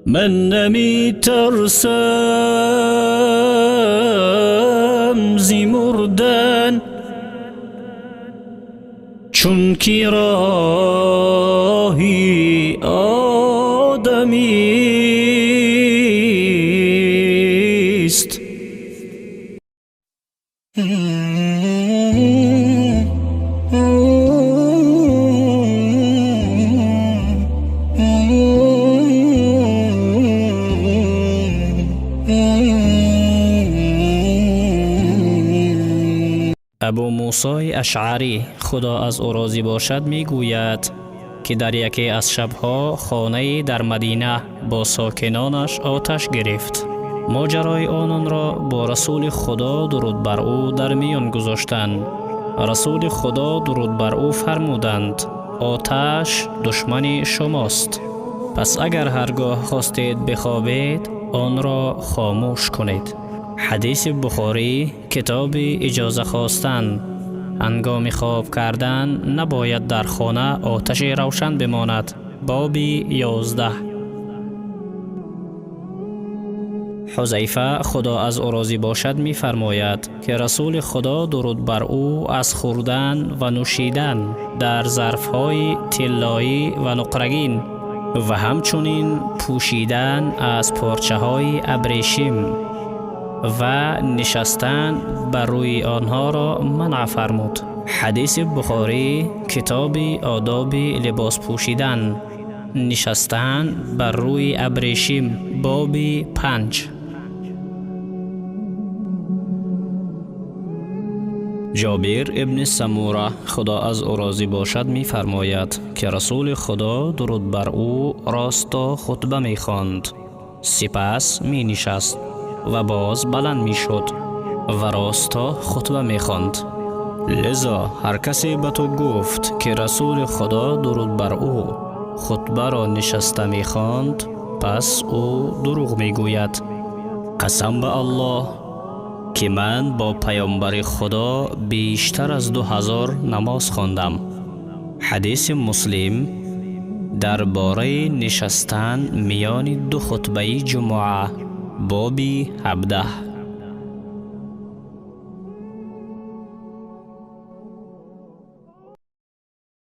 Ман намитарсам зи мурдан, чунки роҳи одамист. Абу Мусои Ашъарӣ, Худо аз ӯ розӣ бошад, мегӯяд, ки дар яке аз шабҳо хонае дар Мадина бо сокинонаш оташ гирифт. Моҷарои ононро бо Расули Худо, дуруд бар ӯ, дар миён гузоштанд. Расули Худо, дуруд бар ӯ, фармуданд: «Оташ душмани шумост, пас агар ҳаргоҳ хостед бихобед, онро хомӯш кунед». Ҳадиси Бухорӣ, китоби иҷоза хостан. Ҳангоми хоб кардан набояд дар хона оташи равшан бимонад, боби 11. Ҳузайфа, Худо аз ӯ розӣ бошад, мефармояд, ки Расули Худо, дуруд бар ӯ, аз хӯрдан ва нӯшидан дар зарфҳои тиллоӣ ва нуқрагин ва ҳамчунин пӯшидан аз порчаҳои абрешим ва нишастан бар рӯи онҳоро манъ фармуд. Ҳадиси Бухорӣ, китоби одоби либос пӯшидан, нишастан бар рӯи абрешим, боби 5. Ҷобир ибни Самура, Худо аз ӯ розӣ бошад, мефармояд, ки Расули Худо, дуруд бар ӯ, росто хутба мехонд, сипас менишаст ва боз баланд мешуд ва росто хутба мехонд. Лизо ҳар касе ба ту гуфт, ки Расули Худо, дуруд бар ӯ, хутбаро нишаста мехонд, пас ӯ дурӯғ мегӯяд. Қасам ба Аллоҳ, ки ман бо паёмбари Худо бештар аз 2000 намоз хондам. Ҳадиси Муслим, дар бораи нишастан миёни ду хутбаи ҷумъа, боби 17.